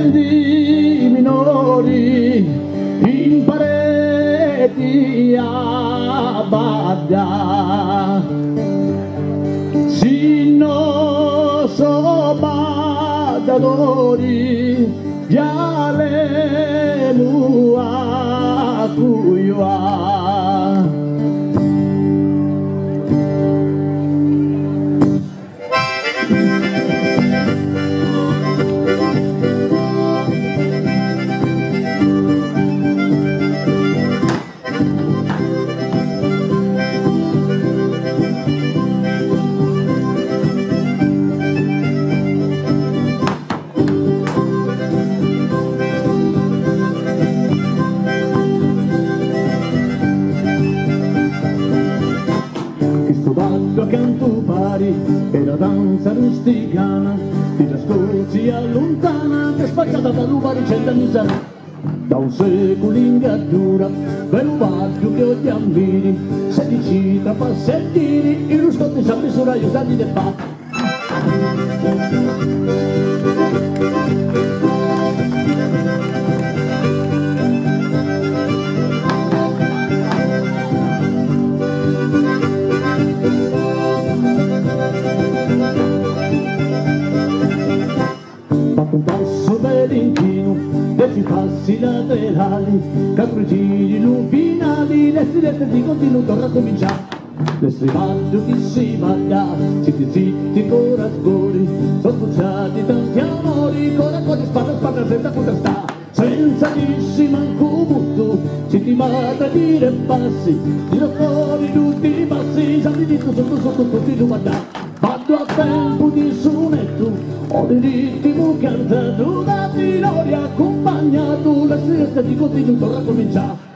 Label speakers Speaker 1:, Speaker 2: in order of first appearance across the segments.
Speaker 1: Sendi minori in pareti a baddai. Si no so baddadori già l'emu a cojuai. Chistu baddu a cantu pari è la danza rusticana di la Scozia luntana ch'è spacciata da lu Bari cent'anni sarà. Da un seculu in Gaddura v'è lu baddu che oggi ammiri se dici tra passi e giri i lu scotti s'ammisura iu di fa. Fatto un passo bell'inchino, dieci passi laterali, quattro giri lu finali, lesti lesti di continuo torna a cominciare. L'estremando chi si badda, zitti zitti cora cori, sono sbucciati tanti amori, cora cori spada spada senza contrastare. Senza dirsi manco butto, si ti manda dire passi, tiro fuori tutti i passi, salti dritto sotto sotto tutti tu guarda. Vado a tempo di sonetto, ho il ritmo cantato da Finori accompagnato, la siesta di continuo torna a cominciare.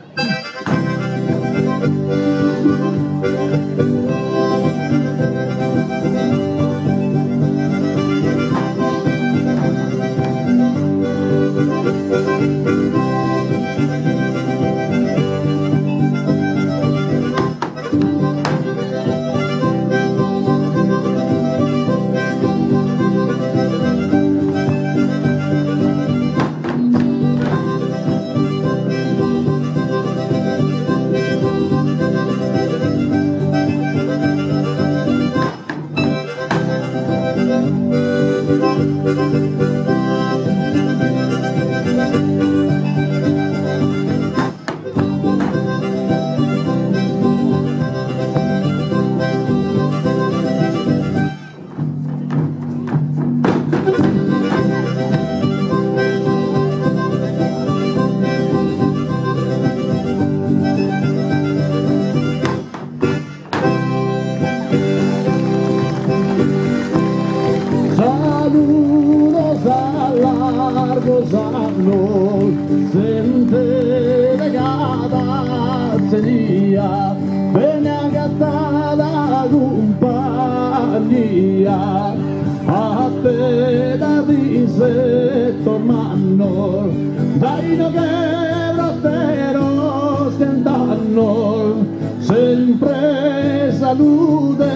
Speaker 1: Saludos a largos annos, zente de cada zenia, bene agatada cumpagnia, appena disettos mannos, dai inoghe proteros chent'annos, sempre salude.